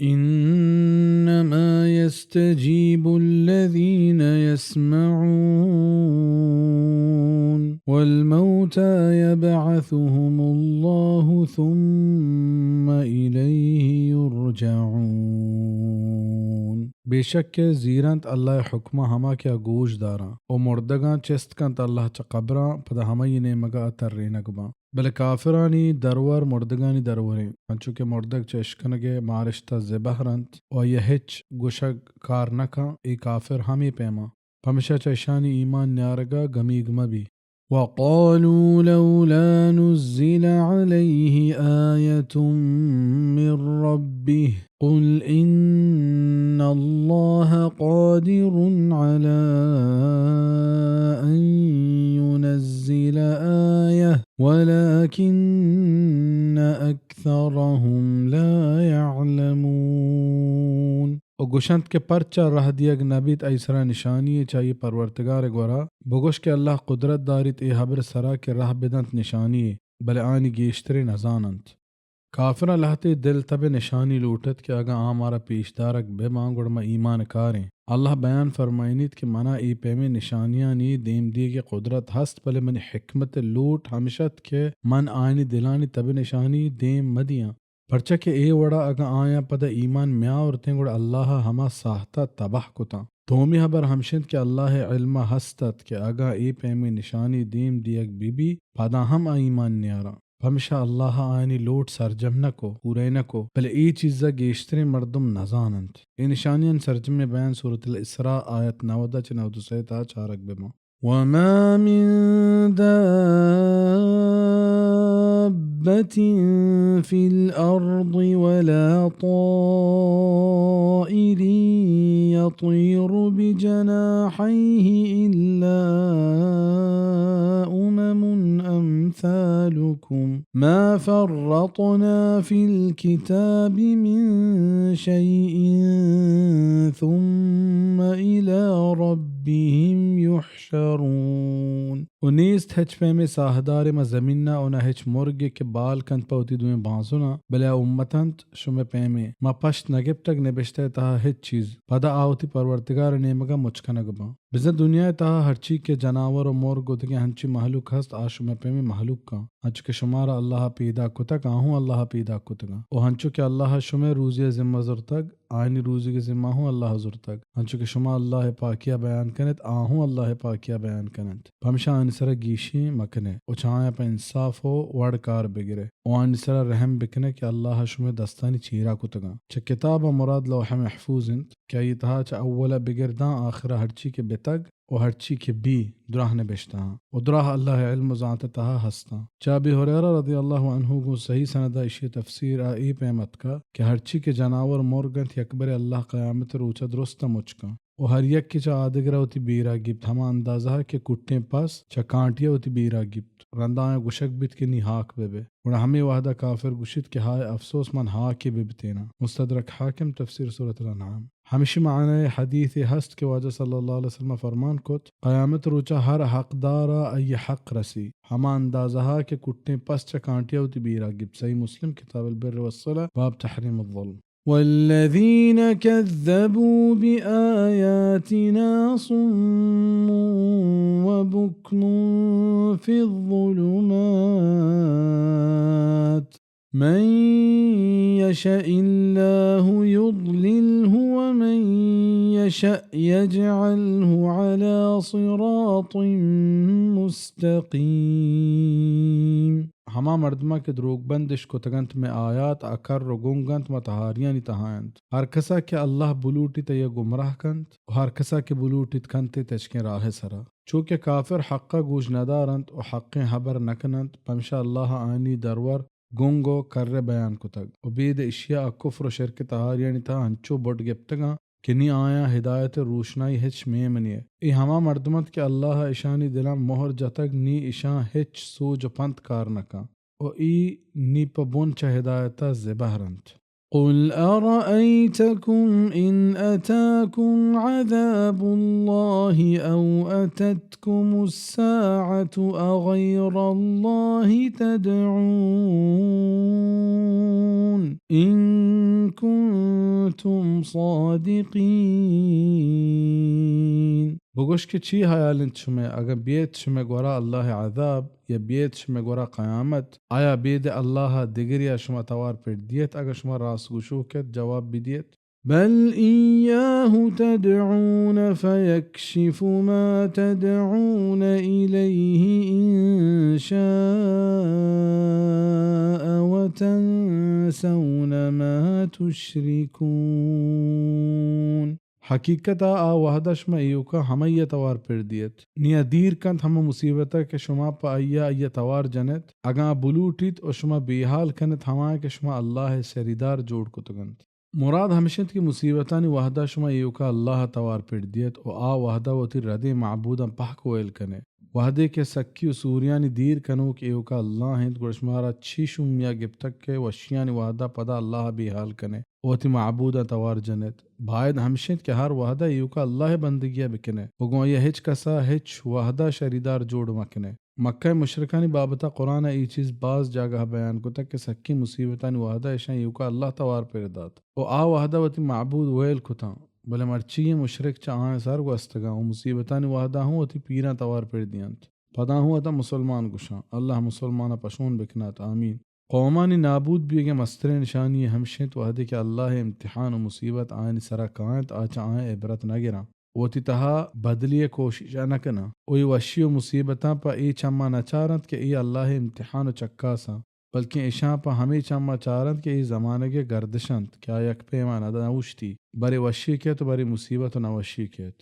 إنما يستجيب الذين يسمعون والموتى يبعثهم الله ثم إليه يرجعون۔ بے شک کہ زیرنت اللہ ءِ حکم ءَ ہما کہ آ گوش داراں، و مردگاں چست کنت اللہ چہ قبراں، پدا ہمائی نیمگ ءَ آ ترینگ باں۔ بلے کافرانی درور مردگانی دروریں، انچو کہ مردگ چہ اشکنگ ءِ مارشت ءَ زبہر انت و آئی ءَ ہچ گوشگ کار نہ کن، اے کافر ہمے پیما۔ پمشا چہ اشانی ایمان نیارگ ءَ گمیگ مہ بی۔ وقالوا لولا نزل عليه آية من ربه قل إن الله قادر على أن ينزل آية ولكن أكثرهم لا يعلمون۔ و گوشنت کہ پرچا رہ دیگ نہ بیت آئی سرا نشانی یے چہ آئی پرورتگار ءِ گورا؟ بگوش کہ اللہ قدرت داریت اے ہبر ءِ سرا کہ رہ بدنت نشانی یے، بلے آنی گیشتریں نزاننت۔ کافراں لہتے دل تب ءِ نشانی لوٹت کہ اگاں آ مارا پیش دارگ بہ باں گڑا ما ایمان کاریں۔ اللہ بیان فرمائینیت کہ منا اے پیمیں نشانیانی دیم دیگ ءِ قدرت ہست، بلے منی حکمت ءِ لوٹ ہمش ات کہ من آیانی دلانی تب ءِ نشانی دیم مہ دیاں۔ پرچا کہ اے وڑا اگاں آیاں پدا ایمان میاورتیں گڑا اللہ ءَ ہما ساہت ءَ تباہ کتاں۔ دومی ہبر ہمش انت کہ اللہ ءِ علم ءَ ہست ات کہ اگاں اے پیمیں نشانی دیم دیگ بہ بی، پدا ہم آ ایمان نیاراں۔ پمشا اللہ ءَ آیانی لوٹ سرجم نہ کو، پورئے نہ کو، بلے اے چیز ءَ گیشتریں مردم نزاننت۔ اے نشانیانی سرجمیں بیان سورۃ الاسراء آیت نود ءَ چہ نود ءُ سئے تہا چارگ بہ باں۔ وما من دابة في الأرض ولا طائر يطير بجناحيه إلا أمم أمثالكم ما فرطنا في الكتاب من شيء ثم إلى ربهم يحشرون۔ و نیست ہچ پیمیں ساہدارے ماں زمین ءَ و نہ ہچ مرگے کہ بال کنت پہ وتی دوئیں بانزناں، بلے آ امت انت شمئے پیمیں۔ ما پشت نہ گپتگ نبشتہ ءِ تہا ہچ چیز، پدا آ وتی پرورتگار ءِ نیمگ ءَ مچ کنگ باں۔ بزاں دنیا ءِ تہا ہرچی کہ جناور و مرگ و دگہ ہنچیں مہلوک ہست، آ شمئے پیمیں مہلوک آں، انچو کہ شمارا اللہ ءَ پیداک کتگ، آ ہوں اللہ ءَ پیداک کتگ انت۔ و ہنچو کہ اللہ ءَ شمئے روزی ءِ ذمہ زرتگ، آیانی روزیگ ءِ ذمہ ہوں اللہ ءَ زرتگ۔ انچو کہ شما اللہ ءِ پاکی ءَ بیان کنیت، آ ہوں اللہ ءِ پاکی ءَ بیان کننت۔ پمشا آیانی سرا گیشیں مکنئے و چہ آیاں پہ انصاف و وڑ کار بگرئے و آیانی سرا رحم بکنئے کہ اللہ ءَ شمئے دستانی چیرا کتگاں۔ چہ کتاب ءَ مراد لوح محفوظ انت کہ آئی ءِ تہا چہ اول ءَ بگر داں آخر ءَ ہرچی کہ بتگ و ہرچی کہ بی، دراہ نبشتہ آں و دراہ اللہ ءِ علم و زانت ءِ تہا ہستاں۔ چہ ابی ہریرہ رضی اللہ عنہ گوں صحیح سند ءَ ایشی ءِ تفسیر ءَ اے پیم اتکا کہ ہرچی کہ جناور مرگ انت، یکبرے اللہ قیامت ءِ روچ ءَ درست ءَ مچ کن و ہر یکے چہ آدگر ءَ وتی بیرا گیپت، ہما اندازہ ءَ کہ کٹیں پس چہ کانٹی ءَ وتی بیرا گیپت۔ رندا آیاں گوشگ بیت کہ نی ہاک بہ بئے۔ گڑا ہمے وہدا کافر گوشیت کہ ہائے افسوس، من ہاکے بہ بتیناں۔ مستدرک حاکم، تفسیر سورۃ الانعام۔ ہمشی معنی حدیثے ہست کہ واجہ صلی اللہ علیہ وسلم فرمان کت، قیامت روچا ہر حقدارا آئی حق رسی، ہما اندازہ کہ کٹیں پس چہ کانٹیا وتی بیرا گپت۔ صحیح مسلم، کتاب البر والصلہ، باب تحریم الظلم۔ والذين كذبوا بآياتنا صم وبكم في الظلمات من يشأ الله يضلله ومن يشأ يجعله على صراط مستقيم۔ ہما مردماں کہ دروگ بندش کتگنت مئے آیات، اکر و گنگ انت، ما تہاریانی تہا انت۔ ہر کسا کہ اللہ بلوٹیت آئیا گمراہ کنت و ہر کسا کہ بلوٹیت کنت ئے تچکیں راہ سرا۔ چو کہ کافر حقا گوش ندارنت و حقیں ہبر نکننت، پمشا اللہ آیانی درور گنگ و کر بیان کتگ و بید اشیا آ کفر و شرک تہاریانی تہا انچو بڈ گپتگاں کہ نی آیاں ہدایت ء روشنائی ہچ میم نیئے۔ اے ہما مردم انت کہ اللہ ء اشانی دلاں مہر جتگ، نی اشاں ہچ سوج و پنت کار نہ کن و اے نی پہ بن چہ ہدایت ء زبہر انت۔ قل أرأيتكم إن أتاكم عذاب الله أو أتتكم الساعة أغير الله تدعون إن كنتم كنتم صادقين. بگوش کہ چی حیال انت شمئے، اگاں بیت شمئے گورا اللہ عذاب یا بیت شمئے گورا قیامت، آیا بید اللہ دگریا شما توار پر دیت؟ اگاں شما راست گوشوک ات، جواب بدیت. بل إياه تدعون فيكشف ما تدعون إليه إن شاء وتنسون ما تشركون. حقیقت ء آ وہد ء شما ایوکا ہمائی ء توار پر دیت. نیا دیر کنت ہما مصیبت ء کہ شما پہ آئی ء آئی ء توار جنت. اگاں آ بلوٹیت و شما بے حال کنت ہما کہ شما اللہ ء شریدار جوڑ کتگ انت. مراد ہمش انت کہ مصیبتانی وہدا شما ایوکا اللہ ء توار پڑ دیت و آ وہدا وتی ردیں معبوداں پہک ویل کنے. وہدے کہ سکی و سوریانی دیر کنوک ایوکا اللہ انت، گڑا شمارا چی شومیا گپتگ کہ وشیانی وہدا پدا اللہ ء بے حال کنے و وتی معبوداں توار جنت؟ باید ہمش انت کہ ہر وہدا ایوکا اللہ ء بندگیا بکنے و گوں آئیا ہچ کسا ہچ وہدا شریدار جوڑ مکنے. مکہ ء مشرکانی بابت ء قرآن ء اے چیز باز جاگہ ء بیان کتگ کہ سکیں مصیبتانی وہد ء اشاں ایوکا اللہ توار پر دات و آ وہد ء وتی معبود ویل کتاں، بلے مرچی اے مشرک چہ آیاں سر گوستگاں و مصیبتانی وہد ء ہوں وتی پیراں توار پر دینت. پدا ہوں وتا مسلمان گوشاں. اللہ مسلمان ء پشون بکنات. آمین. قومانی نابود بیگ ء مستریں نشانی ہمش انت وہدے کہ اللہ ء امتحان و مصیبت آیانی سرا کاینت، آ چہ آیاں عبرت نہ گراں. وتی تہا بدلی ء کوشش ء نہ کناں و اے وشی و مصیبتاں پہ اے چماں نہ چارنت کہ اے اللہ ء امتحان و چکاساں، بلکیں اشاں پہ ہمے چماں چارنت کہ اے زمانگ ء گردش انت کہ آ یک پیما نہ اوشتی، برے وشی کیت و برے مصیبت و نہ وشی کیت.